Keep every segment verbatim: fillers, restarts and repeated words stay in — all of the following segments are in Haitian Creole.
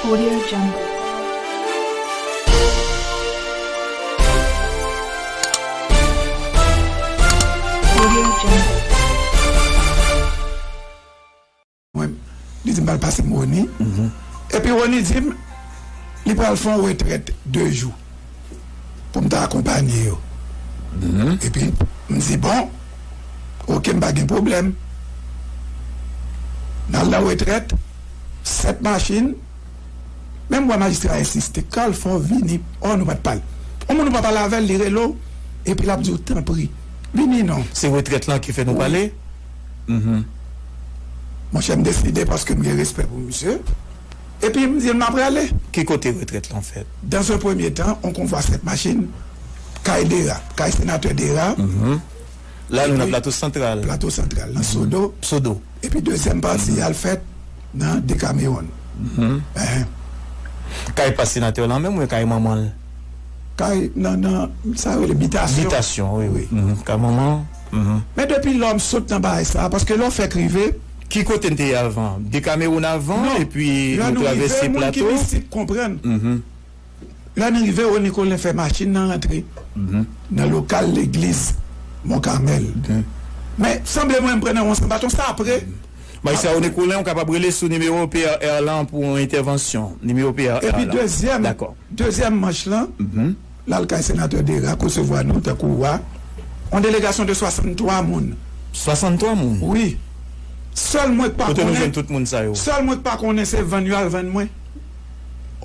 Audio Jungle. Audio Jungle. Mwen, li di m pral pase m Rony. Epi Rony di m li pral fè yon retrèt de jou pou m ta akonpanye yo. Epi m di bon, oke, m pa gen pwoblèm. N al nan retrèt, sèt machin, menm wè majistra a ensiste, Carl, fò w vini, ò, nou pa t pale. Yon moun ou pa pale avè l, li rele w, epi l ap di w tanpri, vini non. Se retrèt lan ki fè nou pale? Monchè, m deside paske m gen respè pou misye. Epi m di l m ap prale. Ki kote retrèt lan fèt? Dans un premier temps, on konvwa sèt machin, kay Dera, kay senatè Dera. La nou nan Plato Santral. Plato Santral, nan Sodo. Sodo. Epi dezyèm pati a l fèt nan Dekamewon. Kay pa senatè lan menm oubyen kay manman l? Kay nan, nan, sa yo rele bitasyon. Bitasyon, wi, wi. Kay manman. Men depi lò m sot nan bagay sa, paske lè w fèk rive. Ki kote n te ye avan? Dekamewon avan, epi nou travèse Plato. Lè n rive, moun ki mistik konprann. Lè n rive, Rony Colin fè machin nan rantre nan lokal legliz Mont Carmel. Men sanble mwen m pran nan yon sanbaton sa apre. Majistra Rony Colin, ou kapab rele sou nimewo P R R lan pou yon entèvansyon. Nimewo P R R lan. Epi dezyèm, dezyèm manch lan, l al kay senatè Dera, resevwa nou tankou wa. Yon delegasyon de swasanntwa moun. Swasanntwa moun? Wi. Sèl mwen k pa konnen. Kote nou jwenn tout moun sa yo? Sèl mwen k pa konnen se vann yo al vann mwen.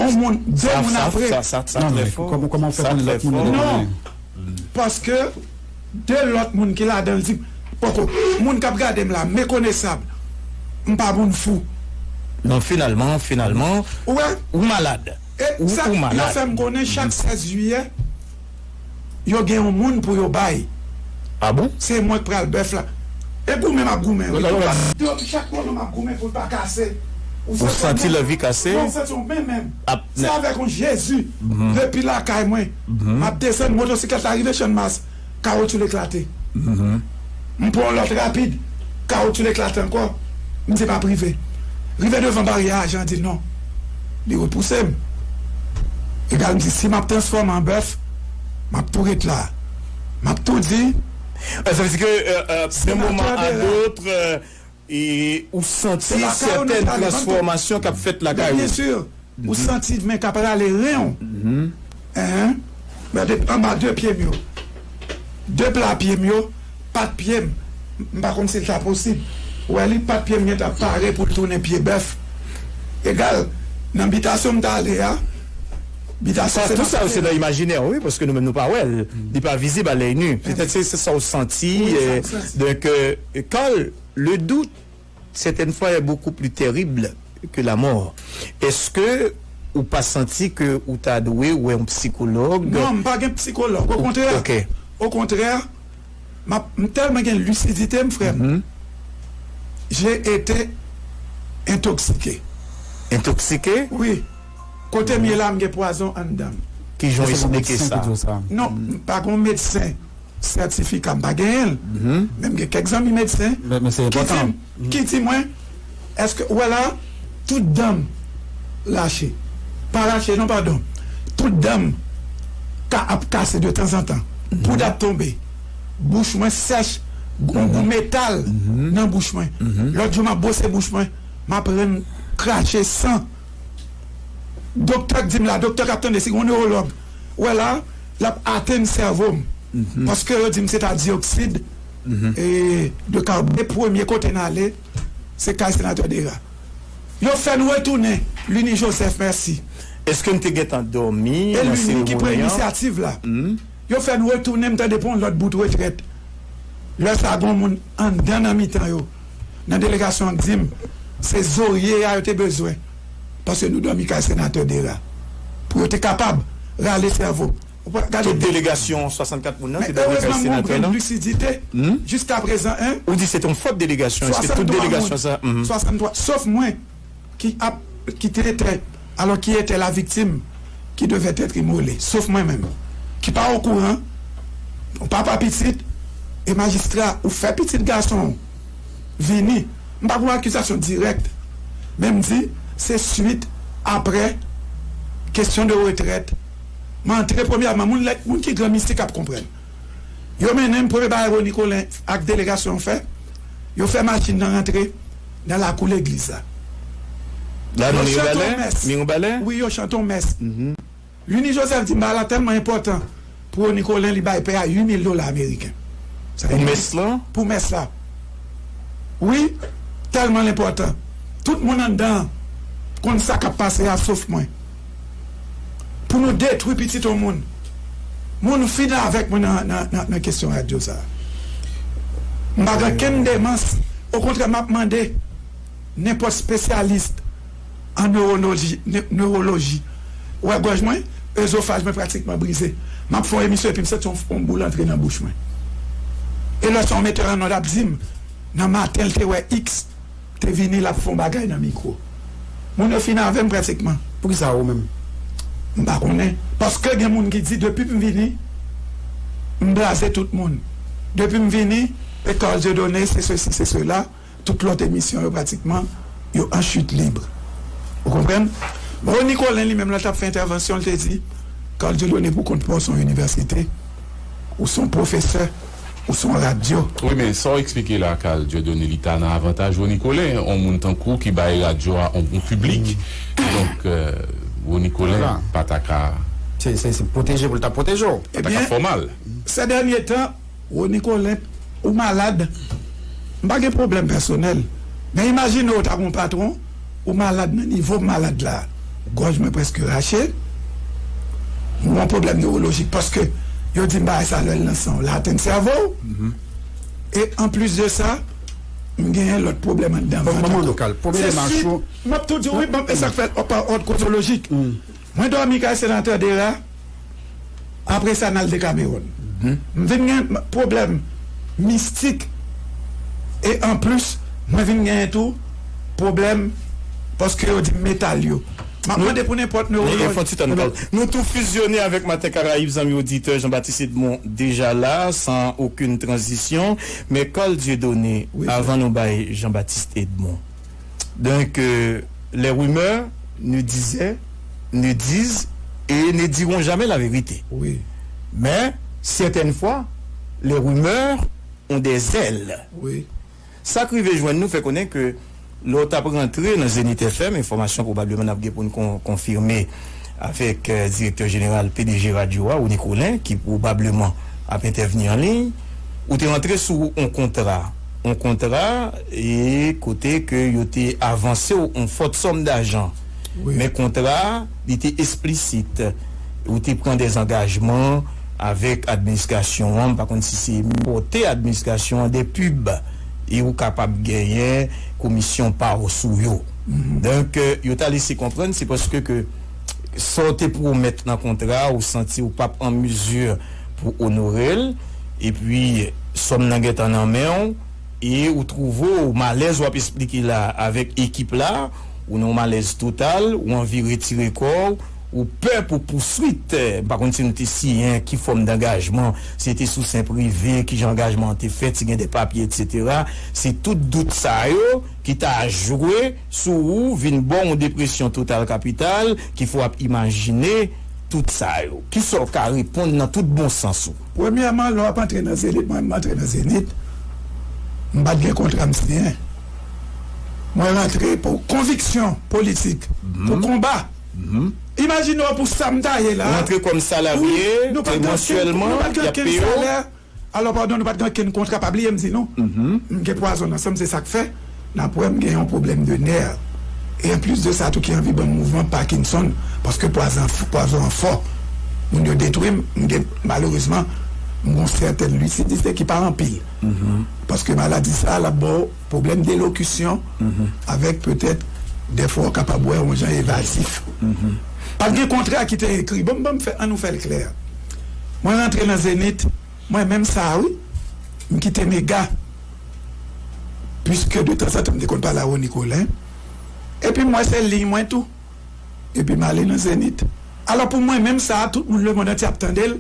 On moun, de moun apre. Sa, sa, sa trè fò. Kòman w fè vann lòt moun? Non. Paske de lòt moun ki ladan l di, poko, moun k ap gade m la, mekonesab, m pa moun fou. Non, finalman, finalman, ou malad. E sa yo fè m konnen chak sèz jiyè, yo gen yon moun pou yo bay. A bon? Se mwen k pral bèf la. E goumen m ap goumen wi. Chak kolon m ap goumen pou l pa kase. Ou santi lè vi kase? Non, ou santi w menm menm. Se avèk yon Jezi. Depi lakay mwen, m ap desann motosiklèt la rive Channmas, kawotchou l eklate. M pran yon lòt rapid, kawotchou l eklate ankò. M di m ap rive. Rive devan baryè a, Jan di non. Li repouse m. Egal, m di si m ap transfòme an bèf, m ap tou ret la. M ap tou di. Sa vle di ke d'un moment à l'autre, ou santi sètèn transfòmasyon k ap fèt lakay ou. Ou santi men k ap rale ren w. Enhen. Gade anba de pye m yo. De pla pye m yo, pat pye m. M pa konn si l ta posib. Ou wè li, pat pye m gentan pare pou l tounen pye bèf. Egal, nan bitasyon m t ale a, bitasyon se. Tout sa yo se nan imajinè w, wi, paske nou menm nou pa wè l. Li pa vizib a lèy ni. Petèt se sa w santi. Donk, Carl, le doute sètèn fwa est beaucoup plus terrible que la mort. Èske ou pa santi ke ou ta dwe wè yon psikològ? Non, m pa gen psikològ. Okontrè, okontrè, m ap, m tèlman gen lisidite m, frè m. J'ai été intoxiqué. Entoksike? Wi. Kote m ye la, m gen pwazon anndan m. Kijan w eksplike sa? Non, m pa gen yon medsen. Sètifika m pa genyen l. Men m gen kèk zanmi medsen ki di m, ki di mwen, èske ou wè la, tout dan m rache. Pa rache non, padon. Tout dan m ka ap kase de tanzantan. Poud ap tonbe. Bouch mwen sèch. Gon gou metal nan bouch mwen. Lòt jou m ap bwose bouch mwen, m ap rann krache san. Doktè k di m la, doktè k ap tande, si gon newològ wè la, l ap atenn sèvo m. Paske yo di m se ta dyoksid de kabòn. E premye kote n ale, se kay senatè Dera. Yo fè n retounen Lunie Joseph, mèsi. Èske n te gentan dòmi nan seremoni an? E Lunie ki pran inisyativ la. Yo fè n retounen, m tande pou yon lòt bout retrèt. Lè sa a, gen yon moun anndan nan mitan yo, nan delegasyon an, k di m se zorye a yo te bezwen, paske nou dòmi kay senatè Dera, pou yo te kapab rale sèvo. Tout delegasyon swasannkat moun nan te dòmi kay senatè lan. Men erezman, mwen gen lisidite jiskaprezan, en. Ou di se te yon fòt delegasyon, èske tout delegasyon sa? Swasanntwa moun. Swasanntwa, sof mwen. Qui a, qui était, alors qui était la victime qui devait être immolée, sof mwen menm, ki pa okouran, yon papa pitit, e majistra, ou fè pitit gason w vini, m pa gen yon akizasyon dirèk, men m di, se swit Apre, kesyon de retrèt, m antre premyèman, moun, moun ki gran mistik ap konprann. Yo mennen m, premye bagay Rony Colin ak delegasyon an fè, yo fè machin nan rantre nan lakou legliz la. La nan Mirobalè? Mirobalè? Wi, yo chante yon mès. Lunie Joseph di m bagay la tèlman enpòtan pou Rony Colin, li bay pè a uit mil dola ameriken. Pou mès lan? Pou mès la. Wi, tèlman l enpòtan. Tout moun anndan an konn sa k ap pase a sof mwen. Pou nou detwi pitit yon moun. Moun fin avèk mwen nan, nan, nan, nan kesyon radyo sa a. M pa gen kenn demans. Okontrè, m ap mande nenpòt espesyalis an newoloji, ne- newoloji. Ou wè gòj mwen, ezofaj mwen pratikman brize. M ap fè yon emisyon epi m santi yon, yon boul antre nan bouch mwen. E lè sa yon metè an nòd ap di m, nan maten l te wè X, te vini l ap fè yon bagay nan mikwo. Moun yo fin avè m pratikman. Poukisa ou menm? M pa konnen. Paske gen moun ki di depi m vini, m blaze tout moun. Depi m vini, e Carl Dieudonné, se sesi, se sela. Tout lòt emisyon yo pratikman, yo an chit lib. Ou konprann? Rony Colin li menm lè l t ap fè entèvansyon, l te di, Carl Dieudonné pou kont pa w se yon inivèsite, ou se yon pwofesè, ou se yon radyo. Wi, men sa w eksplike la, Carl Dieudonné, li ta nan avantaj Rony Colin, yon moun tankou w ki bay radyo a yon bon piblik. Donk, euh, Rony Colin pa ta ka. Se se se pwoteje pou l ta pwoteje w. Pa ta ka fè w mal. Ces derniers temps, Rony Colin, ou malad. M pa gen pwoblèm pèsonèl. Men imajine w ta gon patwon, ou malad nan nivo m malad la. Gòj mwen prèske rache. M gon pwoblèm newolojik paske yo di m bagay sa lè l nan san w, l atenn sèvo w. E anplis de sa, m genyen lòt pwoblèm anndan vant ankò. Se swit, m ap tou di w wi, e sa k fè l pa òd kwonolojik. Mwen dòmi kay senatè Dera. Apre sa, n al Dekamewòn. M vin gen pwoblèm mistik. E anplis, mwen vin genyen tou pwoblèm paske yo di m metal yo. M ap mande pou nenpòt newolòj. Nou tou fizyone avèk Maten Karayib, zanmi oditè, Jean-Baptiste Edmond deja la, san okenn tranzisyon. Men Carl Dieudonné, avan nou bay Jean-Baptiste Edmond. Donc, euh, les rumeurs ne disaient, ne disent et ne diront jamais la vérité. Wi. Mais, certaines fois, les rumeurs ont des ailes. Wi. Sa k rive jwenn nou fè konnen ke lè w t ap rantre nan Zenith F M, enfòmasyon pwobableman n ap gen pou n kon- konfime avèk euh, direktè jeneral P D G radyo a, Rony Colin, ki pwobableman ap entèvni an liy, ou te rantre sou yon kontra. Yon kontra e kote ke yo te avanse w yon fòt sòm dajan. Wi. Men kontra a, li te eksplisit. Ou te pran dèzangajman avèk administrasyon an, m pa konn si se pòte administrasyon an de pib e ou kapab genyen komisyon pa w sou yo. Donk, euh, yo ta lese konprann se paske ke sa w te pwomèt nan kontra a, ou santi ou p ap an mizi pou onore l, epi sòm nan gentan nan men w, e ou twouve w malèz w ap eksplike la avèk ekip la, ou nan yon malèz total, ou anvi retire kò w, ou pè pou pouswit, m pa konn si nou te siyen ki fòm dangajman, si se te sou sen prive, kijan angajman an te fèt, si gen de papye, etsetera. Se tout dout sa yo ki ta jwe sou ou, vin ba w yon depresyon total kapital, ki fè w ap imajine tout sa yo. Kisa w ka reponn nan tout bon sans ou? Premyèman, lè w ap antre nan Zenith, mwen menm m antre nan Zenith, m pa t gen kontra m siyen. Mwen rantre pou konviksyon politik, pou konba. Imajine w pou sa m ta ye la. Ou rantre kòm salarye, evantyèlman, y ap peye w. Alò, padon, nou pa t gen okenn kontra, pa bliye m di nou. M gen pwazon nan san m, se sa k fè n ap wè m gen yon pwoblèm de nè. E anplis de sa tou ki anvi ban m mouvman Parkinson, paske pwazon, pwazon an fò. Moun yo detwi m, m gen, malerezman, m gen yon sètèn lisidite ki pa anpil. Paske maladi sa a, l ap ba w pwoblèm delokisyon, avèk petèt, dèfwa w kapab wè yon jan evazif. Pa t gen kontra ki te ekri. Bon, ban m fè, ann nou fè l klè. Mwen rantre nan Zenith, mwen menm sa a, wi. M kite Mega. Piske de tanzantan m te konn pale a Rony Colin. Epi m wè se liy mwen tou. Epi m ale nan Zenith. Alò pou mwen menm sa a, tout moun lemonn antye ap tande l.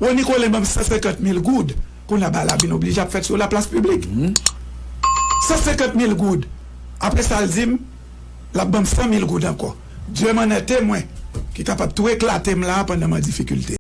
Rony Colin ban m san senkant mil goud. Kounye a bagay la vin oblije ap fèt sou laplas piblik. San senkant mil goud. Apre sa l di m, l ap ban m san mil goud ankò. Dye m annète mwen, ki kapab tou eklate m la pandan m an difikilte.